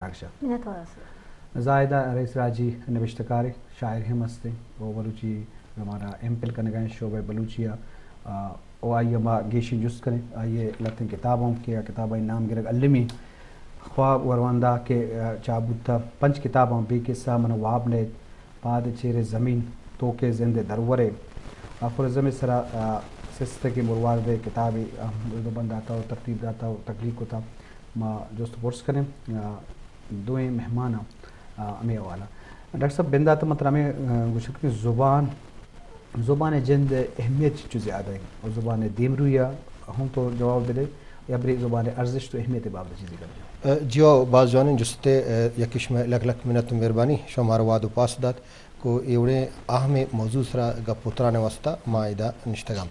اکشا۔ منت وار است۔ زاہدہ رئیس راجی نبشتہ کارے، شاعر ہم ہستیں و بلوچی زبان ء ایم فل کنگا ایں شعبہ بلوچی ء، آ، و آئی ء ما گیشیں جست کنیں۔ آئی ء لہتیں کتاب ہم کہ آ کتابانی نام گرگ المی خواب وروندا کہ، آ، چاپ بوتا، پنچ کتاباں بے قصہ من واب نیت، پاد چیر زمین، توکے زند درورے، آفورزم سرا، آ، سستگیں مروارد کتابے، آ، بند داتا و ترتیب داتا و تخلیق کتا۔ ما جست پرس کنیں، آ، دوئیں مہماناں، آ، ہمے حوالہ۔ ڈاکٹر صاحب، بندات من ترا ہمے، آ، گوشگ کہ زبان، زبان ء جند ء اہمیت چنچو زیادہ انت و زبان ء دیمروئی ء ہوں تو جواب بدے یا برے زبان ء ارزشت و اہمیت ء بابت چیزے گپ جن۔ جی ہو، باز جوانیں جستے، آ، یکے شمئے لک لک منت و مہربانی، شما مارا وہد و پاس دات۔ کو ایوڑیں اہمیں موضوع سرا گپ و تران واسطہ ما ادا نشتگاں۔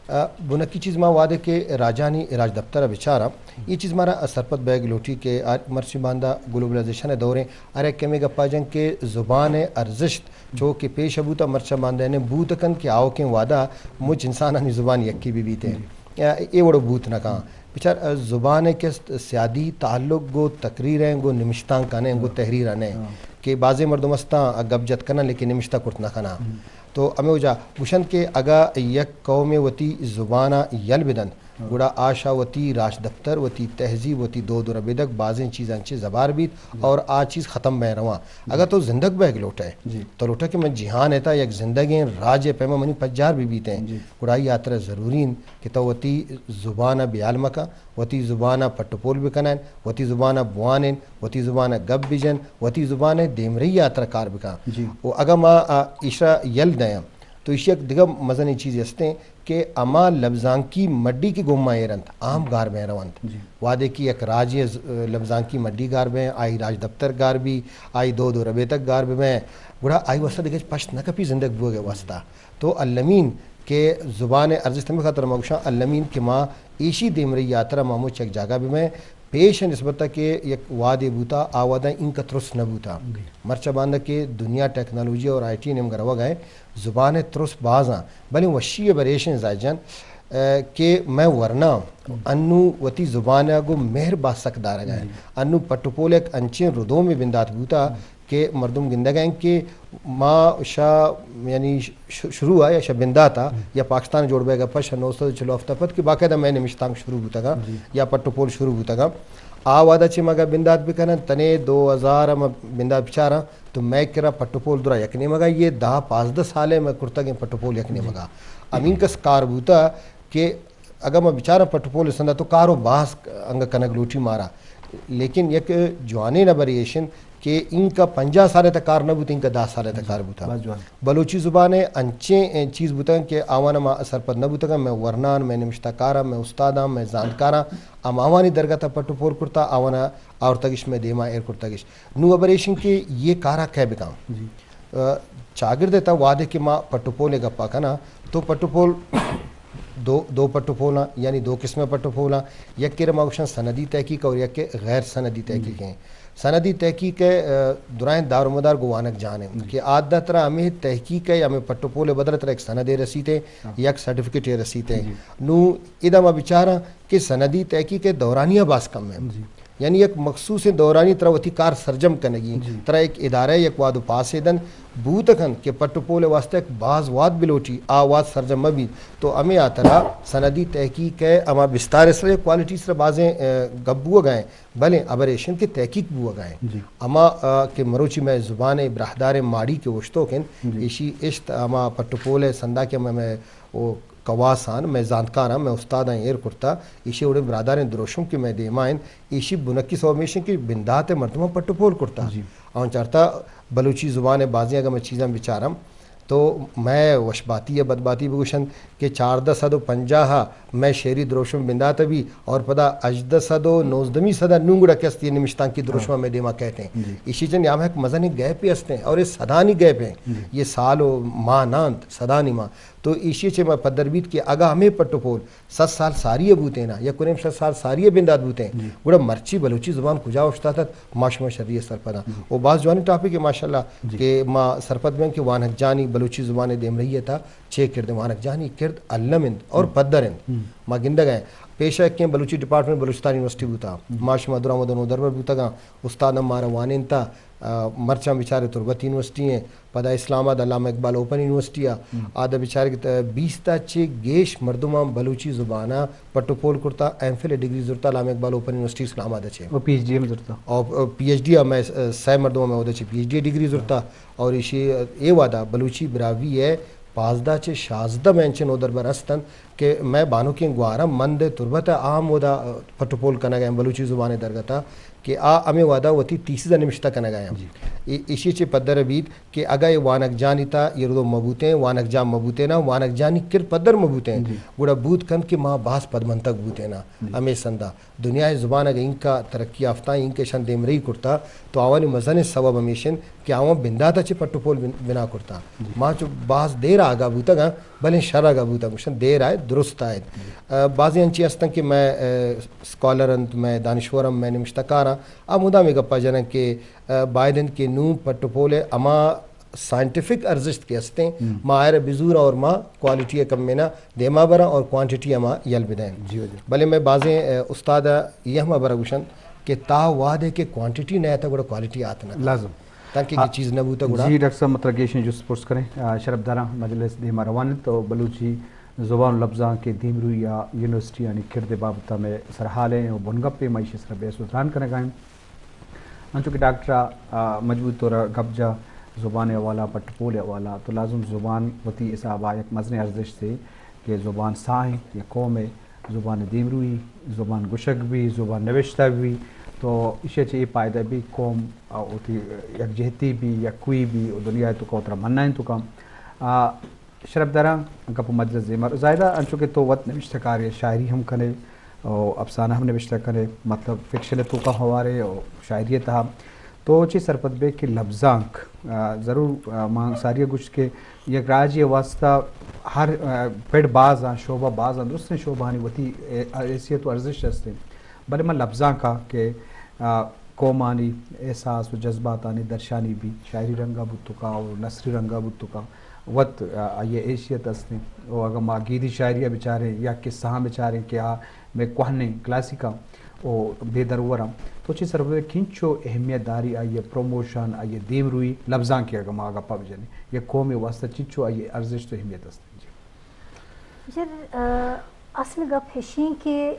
آ، بنکی چیز ما وہدے کہ راجانی راجدپتر ء بچاراں، یہ چیز مارا سرپد بیگ لوٹی کہ آ مرچی باندا گلوبلائزیشن ء دوریں، ہر یک کمے گپا جن کہ زبان ء ارزشت چو کہ پیش بوتا مرچا باندا نے بوت کن کہ آوکیں وہدا مچ انسانانی زبان یکی بہ بیتیں۔ آ، اے وڑو بوت نہ کن۔ بچار، آ، زبان ء کہ است سیادی تعلق گو تقریر ہیں، گو نمشتانک ہیں، گو تحریر ہیں کہ بازیں مردم استاں، آ، گپ جت کناں لیکن نمشتہ کرت نہ کناں۔ تو ہمے وجہ گوشنت کہ اگاں یک قومے وتی زبان ء یل بدنت، گڑا آ شا وتی راجدپتر، وتی تہذیب، وتی دود و ربیدگ بازیں چیزاں چہ زبار بیت اور آ چیز ختم بہ رواں۔ اگاں تو زندگ بیگ لوٹئے، تو لوٹئے کہ من جہان ء تہا یک زندگیں راجے پیما منی پجار بہ بیتیں، گڑا آئی ہاترا ضروری انت کہ تو وتی زبان ء بیال مکن، وتی زبان ء پٹ و پول بکنن، وتی زبان ء بوانن، وتی زبان ء گپ بجن، وتی زبان ء دیمرئی ء ہاترا کار بکن۔ و اگاں ما، آ، ایشرا یل دیاں تو ایشی یک دگہ مزنیں چیزے ہستیں کہ ہما لبزانکی مڈی کہ گوما ایر انت، آ ہم گار بہ رونت۔ وہدے کہ یک راجے ز-، لبزانکی مڈی گار بہ، آئی راجدپتر گار بی، آئی دود و ربیتک گار بہ بیں، گڑا آئی واسطہ دگہ پشت نہ کپی زندگ بوگ ء واسطہ۔ تو المی انت کہ زبان ء ارزشت ہمے خاطر ما گوشاں، المی انت کہ ما ایشی دیمرئی ء ہاترا ما مچ یک جاگہ بہ بیں۔ پیش ء نسبت ء کہ یک وہدے بوتا، آ وہدا اینکہ ترس نہ بوتا۔ مرچا باندا کہ دنیا ٹیکنالوجی اور آئی ٹی نیمگا روگا ایں، زبان ء ترس بازاں، بلے وشی ء بریشیں زاہد جان، ء، کہ مئے ورناں انوں وتی زبان ء گوں مہر باز سک دارگا ایں۔ انوں پٹ و پول یک انچیں ردومے بندات بوتا کہ مردم گندگ ء انت کہ ما شہ، یعنی ش-، شروع ء یا شہ بندات ء یا پاکستان جوڑ بیگ ء پد شہ نو سد و چل و ہفت ء پد کہ باقاعدہ مئے نمشتانک شروع بوتگ ء یا پٹ و پول شروع بوتگ ء، آ وہد ء چہ ما اگاں بندات بکنن، تنے دو ہزار ء ما بندات بچاراں تو مئے کرا پٹ و پول درا یک نیمگ ء، یہ دہ پانزدہ سال ء مئے کرتگیں پٹ و پول یک نیمگ ء۔ ہمینکس کار بوتہ کہ اگاں ما بچاراں پٹ و پول سندا تو کارو باز انگہ کنگ لوٹی مارا، لیکن یک جوانیں ہبرے ایش انت کہ اینکا پنجاہ سال ء تک کار نہ بوت، اینکا دہ سال ء تک کار بوتا۔ بلوچی زبان ء انچیں چیز بوتگ کہ آوان ما سرپد نہ بوتگ، مئے ورنان، مئے نمشتہ کاراں، مئے استاداں، مئے زانتکاراں ہم آوانی درگت ء پٹ و پول کرتا، آوان آورتگش، مئے دیما ایر کرتگش۔ نوں ہبر ایش انت کہ یہ کارا کئے بکاں؟ ء، چاگرد ء تہ وہدے کہ ما پٹ و پول ء گپا کناں تو پٹ و پول دو، دو پٹ و پولاں، یعنی دو قسم ء پٹ و پولاں، یکے را ما گوشاں سندی تحقیق اور یکے غیر سندی تحقیق ہیں۔ سندی تحقیق ء، ء، درائیں دار و مدار گوں وانگ جان ہیں کہ آ دہ ترا ہمیں تحقیق ء یا ہمیں پٹ و پول ء بدل ترا یک سندے رسیت ہیں، یک سرٹیفکیٹے رسیت ہیں۔ نوں ادا ما بچاراں کہ سندی تحقیق ء دورانیہ باز کم ہیں۔ یعنی یک مخصوصیں دورانی ترا وتی کار سرجم کنگی، ترا یک ادارہ یک وعد و پاسے دن بوت کن کہ پٹ و پول واسطہ یک باز وعد بلوٹی، آ وعد سرجم مہ بیت، تو ہمے آ ترا سندی تحقیق ء ہما بستار سر یک کوالٹی سر بازیں، ء، گپ بوگ ء، بلے ہبر ایش انت کہ تحقیق بوگ ء۔ ہما، ء، کہ مروچی مئے زبان ء براہداریں ماڑی کہ اوشتوک انت، ایشی اشت ہما پٹ و پول ء سندا کہ مئے، مئے او کواسان، مئے زانتکاراں، مئے استاداں ایر کرتا، ایشی وڑیں براداریں دروشم کہ مئے دیما انت، ایشی بنکی سوب ایش انت کہ بندات ء مردماں پٹ و پول کرتا۔ آن چارتا بلوچی زبان ء بازیں اگاں مئے چیزاں بچارم تو مئے وشباتی یا بدباتی بگوشن کہ چاردہ سد و پنجاہ ء مئے شعری دروشم بندات ء بی اور پدا ہژدہ سد و نوزدہمی سد ء نوں گڑا کہ است یہ نمشتانکی دروشم مئے دیما کہتے ہیں۔ ایشی چن یا ہم یک مزنیں گیپے ہستیں اور یہ سدانی گیپ ہیں۔ یہ سال و ماہ نانت، سدانی ماہ۔ تو ایشی چہ ما پدر بیت کہ اگاں ہمے پٹ و پول سد سال ساری ء بوتین ء، یک و نیم سد سال ساری ء بندات بوتین، گڑا مرچی بلوچی زبان کجا اوشتات ات؟ ما شما شری ء سرپداں۔ و باز جوانیں ٹاپک ء ماشاءاللہ کہ ما سرپد بیں کہ وانگجانی بلوچی زبان ء دیمرئی ء تھا چے کرد، وانگجانی کرد الم انت اور پدر انت۔ ما گندگ ء پیشہ یکیں بلوچی ڈپارٹمنٹ بلوچستان یونیورسٹی بوتا۔ ما شما دراں ودا نودربر بوتگاں، استاد ہم مارا وانینتا، آ، مرچاں بچارے تربت یونیورسٹی ایں، پدا اسلام آباد علامہ اقبال اوپن یونیورسٹی ء، آ دا بچارے کہ بیست ء چہ گیش مردماں بلوچی زبان ء پٹ و پول کرتا، ایم فل ء ڈگری زرتا علامہ اقبال اوپن یونیورسٹی اسلام آباد ء چہ۔ او پی ایچ ڈی ہم زرتا۔ او پی ایچ ڈی ء مئے سئے مردماں مئے اودا چہ پی ایچ ڈی ء ڈگری زرتا، اور ایشی اے وہدا بلوچی براہوئی ء پانزدہ چہ شانزدہ مئے انچیں نودربر است انت کہ مئے بانکیں گوہاراں مند ء تربت ء آ ہم اودا پٹ و پول کنگ ء انت بلوچی زبان ء درگت ء کہ آ ہمے وہدا وتی تھیسز ء نبشتہ کنگ ء انت۔ جی۔ ای-، ایشی چہ پدر بیت کہ اگاں اے وانگجانی تہا اے ردوم مہ بوتیں، وانگجاہ مہ بوتیں نا، وانگجانی کر پدر مہ بوتیں، جی۔ گڑا بوت کنت کہ ما باز پدمنتگ بوتیں نا۔ جی۔ ہمے سندا دنیا ء زبان اگاں اینکا ترقی یافتہ، اینکا اشان دیمرئی کرتا، تو آوانی مزنیں سوب ہمیش انت کہ آواں بندات ء چہ پٹ و پول بن-، بنا کرتا۔ جی۔ ما چو باز دیر آگاہ بوتگ آں، بلے شر آگاہ بوتگ، گوشن دیر آئے، درست آئے۔ جی۔ ء، بازیں انچیں ہستن کہ مئے، ء، اسکالر انت، مئے دانشور ہم، مئے نمشتہ کار آں، آ مدام اے گپا جنن کہ، ء، باید انت کہ نوں پٹ و پول ء ہما سائنٹیفک ارزشت کہ ہستیں، ہم۔ ما آئرا بزوراں اور ما کوالٹی ء کمینا دیما براں اور کوانٹٹی ء ما یل بدئیں۔ جی، جی۔ بلے مئے بازیں، ء، استاد ء یہ ہم ہبرا گوشن کہ تا وہدے کہ کوانٹٹی نہ آتا گڑا کوالٹی آت نہ۔ لازم۔ تانکہ آ، کہ چیز نہ بوتا گڑا۔ جی ڈاکٹر صاحب، مطلب کہ ایشیں جست پرس کریں، آ، شرپ داراں مجلس دیما روان انت تو بلوچی زبان و لبزانک ء دیمروی ء یونیورسٹیانی کرد ء بابت ء مئے سرحال ء و بنگپ ء ما ایشی سرا بحث و تران کنگا ایں۔ انچو کہ ڈاکٹر ء، آ، مجبور طور ء گپ جا زبان ء حوالہ، پٹ پول ء حوالہ، تو لازم زبان وتی حساب ء یک مزنیں ارزشتے کہ زبان ساہ انت یا قوم ء زبان دیمروی، زبان گوشگ بی، زبان نوشتہ بی، تو ایشی چہ اے پائدہ بی قوم، آ، وتی یکجہتی بی، یکوئی بی، و دنیا تو کوترا منائیں تو کم۔ آ، شرپ داراں گپ و مجلس زیمر۔ زاہدہ انچو کہ تو وت نوشتہ کارے، شاعری ہم کنے، و افسانہ ہم نوشتہ کنے، مطلب فکشن توکا ہوارے و شاعری تہا۔ تو چی سرپد بے کہ لبزانک، آ، ضرور، آ، ما ساری گوشت کہ یک راجی واسطہ ہر، آ، پڑ باز آں، شعبہ باز آں، درستیں شعبہانی وتی، اے، حیثیت و ارزش ہستیں۔ بلے من لبزانکا کہ، آ، قومانی احساس و جذباتانی درشانی بی، شاعری رنگا بوتکا و نثری رنگا بوتکا، وت، آ، آئی حیثیت ہستیں۔ و اگاں ما گیدی شاعری بچاریں یا قصہاں بچاریں کہ آ مئے کوہنیں کلاسیکاں و بے درور آں۔ تو چی سرپد بے کینچو اہمیت داری آئی ء پروموشن، آئی ء دیمروی لبزانک ء اگاں ما گپا بجنیں، یک قومے واسطہ چنچو آئی ء ارزشت و اہمیت است؟ جی۔ جی، آ، اصل گپ ہشیں کہ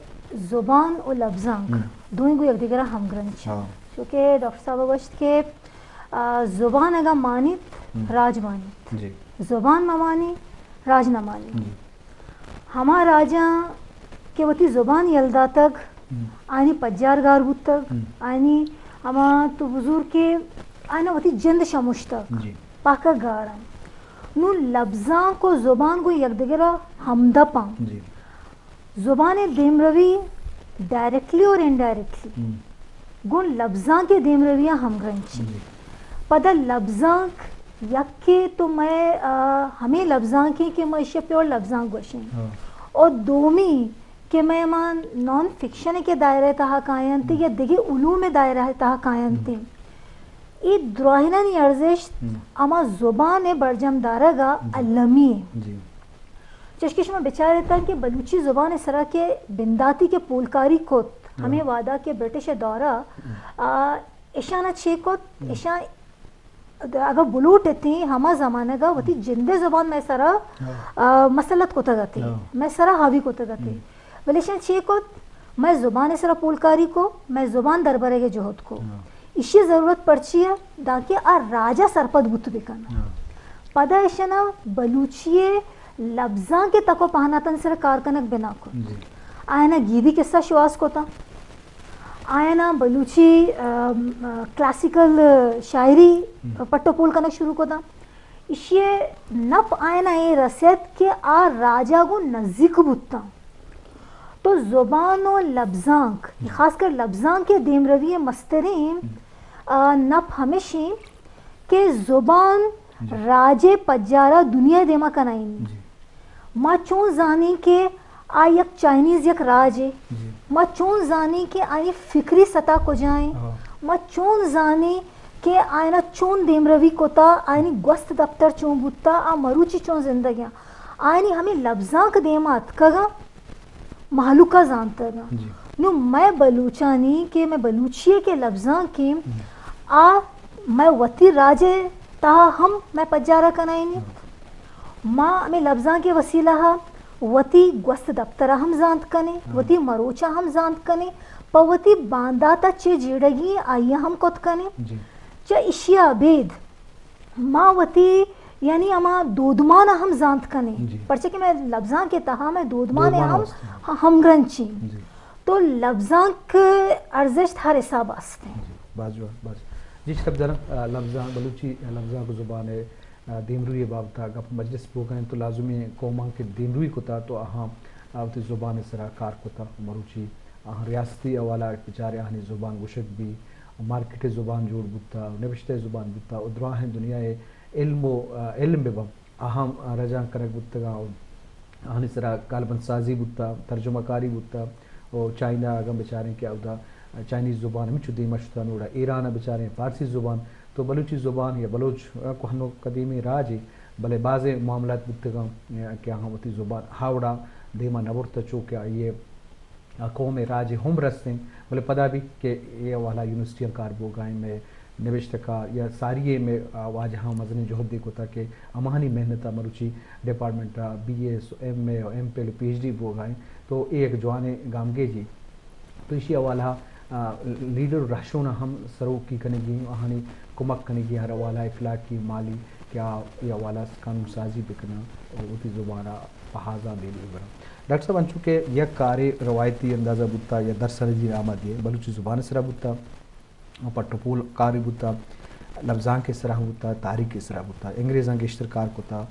زبان و لبزانک ہم۔ دوئیں گوں یکدگر ء ہمگرنچ۔ ہاں۔ چونکہ ڈاکٹر صاحب ء گوشت کہ، آ، زبان اگاں مانیت، ہم۔ راج مانیت۔ جی۔ زبان مہ مانی، راج نہ مانی۔ جی۔ ہما راجاں کہ وتی زبان یل داتگ، ہم۔ آیانی پجار گار بوتگ، ہم۔ آیانی ہما تو بزور کہ آیانا وتی جند شمشتگ، جی۔ پاکگ گار انت۔ نوں لبزانک و زبان گوں یکدگر ء ہمدپ انت۔ جی۔ زبان ء دیمروی ڈائریکٹلی اور انڈائریکٹلی ہم۔ گوں لبزانک ء دیمروی ء ہمگرنچ انت۔ جی۔ پدا لبزانک یکے تو مئے، آ، ہمے لبزانک انت کہ ما ایشی ء پیور لبزانک گوشیں۔ ہاں۔ اور دومی کہ مئے ما نان فکشن ء کہ دائرہ ء تہا کاینت ہم۔ یا دگہ علوم ء دائرہ ء تہا کاینت۔ ہم۔ اے دراہینانی ارزشت ہم۔ ہما زبان ء برجم دارگ ء جی۔ المی انت۔ جی۔ چوشکہ شما بچار اتاں کہ بلوچی زبان ء سرا کہ بنداتی کہ پولکاری کت، ہاں۔ ہمے وہدا کہ برٹش ء دورا، ہم۔ آ، اشانا چے کت؟ ہم۔ اشاں اگاں بلوٹ اتیں، ہما زمانگا وتی ہم۔ جندے زبان مئے سرا، ہاں۔ آ، مسلط کتگ اتیں، ہاں۔ مئے سرا حاوی کتگ اتیں۔ ہم۔ بلے اشاں چے کت؟ مئے زبان ء سرا پولکاری کو، مئے زبان دربرگ ء جہد کو۔ ہاں۔ ایشی ضرورت پرچی ء؟ دانکہ آ راج ء سرپد بوت بکن۔ ہاں۔ پدا ایشانا بلوچی ء لبزانک ء تک و پہناتانی سرا کار کنگ بنا کت۔ جی۔ آیانا گیدی قصہ شواز کتاں۔ آیانا بلوچی، ام، کلاسیکل شاعری ہم۔ پٹ و پول کنگ شروع کتاں۔ ایشی ء نپ آیانا اے رست کہ آ راجا گوں نزیک بوتاں۔ تو زبان و لبزانک، جی۔ خاص کر لبزانک ء دیمروی ء مستریں، ہم۔ آ، نپ ہمیش انت کہ زبان جی۔ راج ء پجارا دنیا ء دیما کنائینی۔ جی۔ ما چون زانیں کہ آ یک چائنیز یک راجے؟ جی۔ ما چون زانیں کہ آئی فکری سطح کجا ہیں؟ ہاں۔ ما چون زانیں کہ آئینا چون دیمروی کتا، آئینی گوست دپتر چون بوتا، آ مروچی چون زندگیاں؟ آئینی ہمیں لبزانک دیما اتکگا، مہلوکا زانتگاں۔ جی۔ نوں مئے بلوچانی کہ مئے بلوچی ءِ کہ لبزانک ایں، ہم۔ آ مئے وتی راج ءِ تہا ہم مئے پجارا کنائینی۔ ہم۔ ما ہمے لبزانک ءِ وسیلہ ءَ وتی گوست دپتر ءَ ہم زانت کنیں، ہم۔ وتی مروچاں ہم زانت کنیں، پہ وتی باندات ءَ چے جیڑگی آئی ءَ ہم کت کنیں۔ جی۔ چہ ایشی ءَ ابید ما وتی، یعنی ہما دودمان ءَ ہم زانت کنیں، جی۔ پرچہ کہ مئے لبزانک ءِ تہا مئے دودمان ءِ دودمان ہم است۔ ہمگرنچی۔ جی۔ تو لبزانک ارزشت ہر حساب است۔ جی، باز جوان، باز۔ جی، شرف دارم، آ، لبزانک، بلوچی لبزانک زبان ءِ، آ، دیمروی ءِ بابت ءَ گپ مجلس بوگا انت تو لازمی قوماں کہ دیمروی کتا تو آہاں، آ، وتی زبان ءِ سرا کار کتا، مروچی آہاں ریاستی حوالہ بچارے آہانی زبان گوشگ بی، مارکیٹ ءِ زبان جوڑ بوتا، نبشتہ ءِ زبان بوتا، و دراہیں دنیا ءِ علم و، آ، علم بہ بنت، آہاں رجانک کنگ بوتگاں و آہانی سرا گالبند سازی بوتا، ترجمہ کاری بوتا، و چائنا اگاں بچاریں کہ اودا چائنیز زبان ہمینچو دیما شتا، نوڑا ایران ءَ بچاریں فارسی زبان، تو بلوچی زبان یا بلوچ کوہن و قدیمیں راجے، بلے بازیں معاملات بوتگاں کہ آہاں وتی زبان ہاوڑا دیما نہ برتا، چو کہ آئی ءِ آ قوم ءِ راج ءِ ہم رستیں، بلے پدا بھی کہ اے حوالہ یونیورسٹیاں کار بوگا ایں، مئے نبشتہ کار یا ساری ءَ مئے، آ، واجہاں مزنیں جہدے کتا کہ ہماہانی محنت ءَ مروچی ڈیپارٹمنٹ ءَ بی ایس، ایم اے، ایم فل، پی ایچ ڈی بوگا ایں، تو اے یک جوانیں گامگیجے۔ تو ایشی حوالہ، آ، لیڈر و رہشوناں ہم سروکی کنگی، آہانی کمک کنگی ہر حوالہ اخلاقی، مالی کہ آ اے حوالہ ءَ قانون سازی بکناں و وتی زبان ءَ پہازاں دیما ببراں۔ ڈاکٹر صاحب، انچو کہ یک کارے روایتی اندازہ بوتا یا درسرجی نام ءَ دیے بلوچی زبان ءِ سرا بوتا، پٹ و پول کارے بوتا، لبزانک ءِ سرا بوتا، تاریخ ءِ سرا بوتا، انگریزاں گیشتر کار کتا،